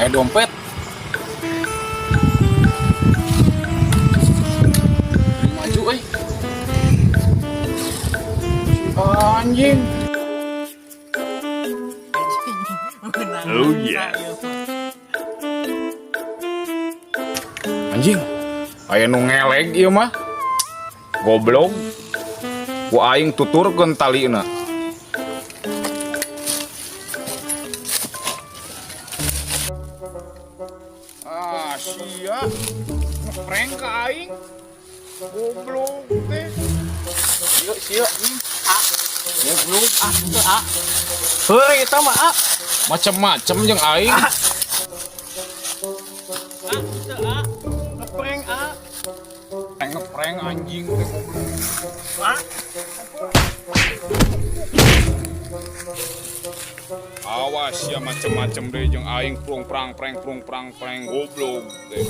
Aya dompet. Maju euy. Anjing. Oh yeah. Anjing. Aya nu ngeleg ieu mah. Goblok. Ku aing tuturkeun talina. Ah, sia. Ngeprank ka aing. Goblok teh. Sia sia nih. Ah. Goblok. Ah, teu ah. Heuh, eta mah ah. Macem-macem jeung aing. Ah, teu ah. Ngeprank ah. Ngeprank anjing teh goblok. Ah. Awas ya macem-macem deh jeung aing prung prang preng prung prang preng goblok teh.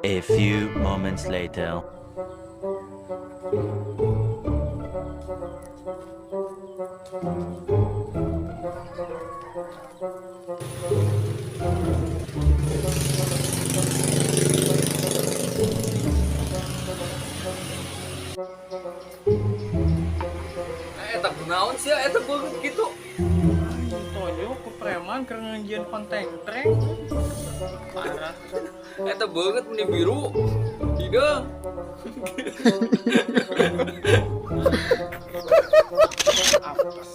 A few moments later. Eta kunaon sih eta banget gitu. Tonyo ku preman keur ngajieun konteng treng. Parah. Eta banget meni biru. Tidak. Apes.